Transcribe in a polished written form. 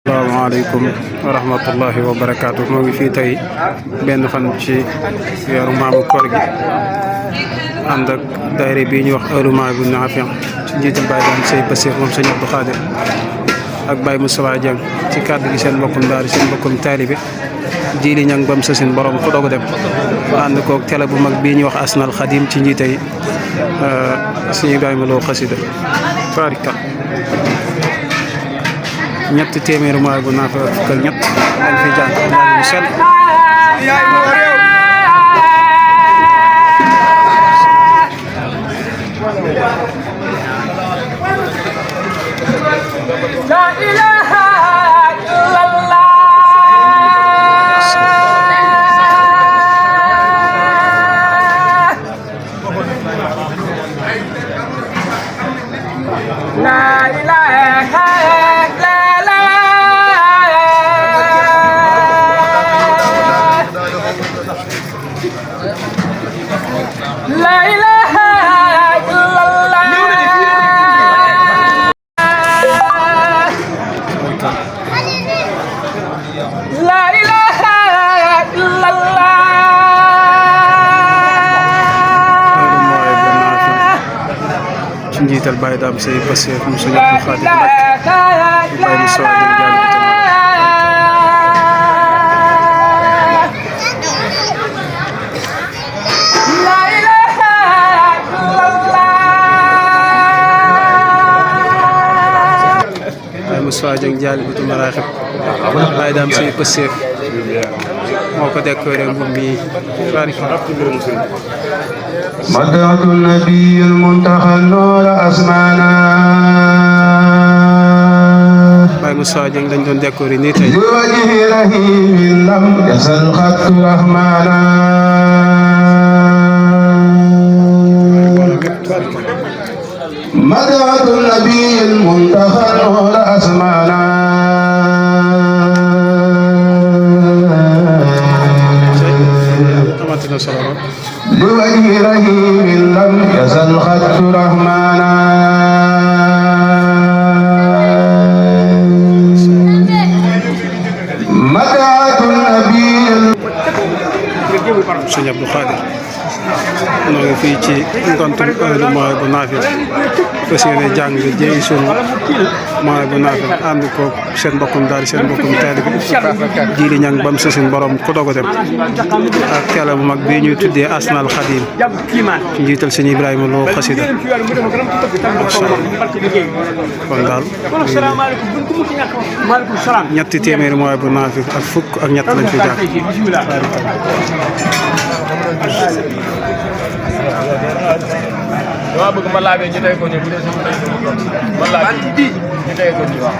Assalamualaikum warahmatullahi wabarakatuh. Moo ngi fii tey benn fan ci weeru maamu koor gi ànd ak daayira bii ñu wax Ahlu Mawahibou Nafi' ci njiital Baye Dame Seye Bassir moom sëñ Abdou Khadir ak Baye Moustapha Dieng ci kàddu gi seen mbokkum daara seen mbokkum taalibe Jili Ñang bam sa seen borom ko doog dem ànd koog télé bu mag bii ñu wax Asnal Khadim ci njiitay sëñ Ibrahima Lo xasida barika ñetti téeméeri mooy bu naa fa fukkal ñett dañ fi jàng daal mu sell la ilaha illallah la ilaha La ilaha illallah La ilaha illallah ci njiital Baye Dame Seye Bassir mu sëñ Abdou Khadir Baye Moustapha Dieng Moustapha Dieng Dialibatu Maraxib Baye Dame Seye Bassir moo ko décoré mbub mi barika مدعة النبي المنتهى النور أسمانا Baye Moustapha Dieng lañ doon décoré nii tey بوجه رهيب لم يزل خط رحمانا مدعة النبي المنتهى النور أسمانا بوجه رهيب لم يزل خط رحمانا مدعة النبي sëñ Abdou Khadir noo ngi fii ci ngontum Ahlu Mawahibou Nafi' fas yéene jàng jëy sunu Mawahibou Nafi' ànd ko seen mbokkum daal seen mbokkum taalibe Jili Ñang bam sa seen borom ko doog a dem ak télé bu mag bii ñuy tuddee Asnal Khadim ci njiital sëñ Ibrahima Lo xasida kon daal ñetti téeméeri Mawahibou Nafi' ak fukk ak ñett lañ fi jàng dama bëgg ma laabee ñu tey ko nii bu dee sama tey ko ma laabee ñu tey ko nii waaw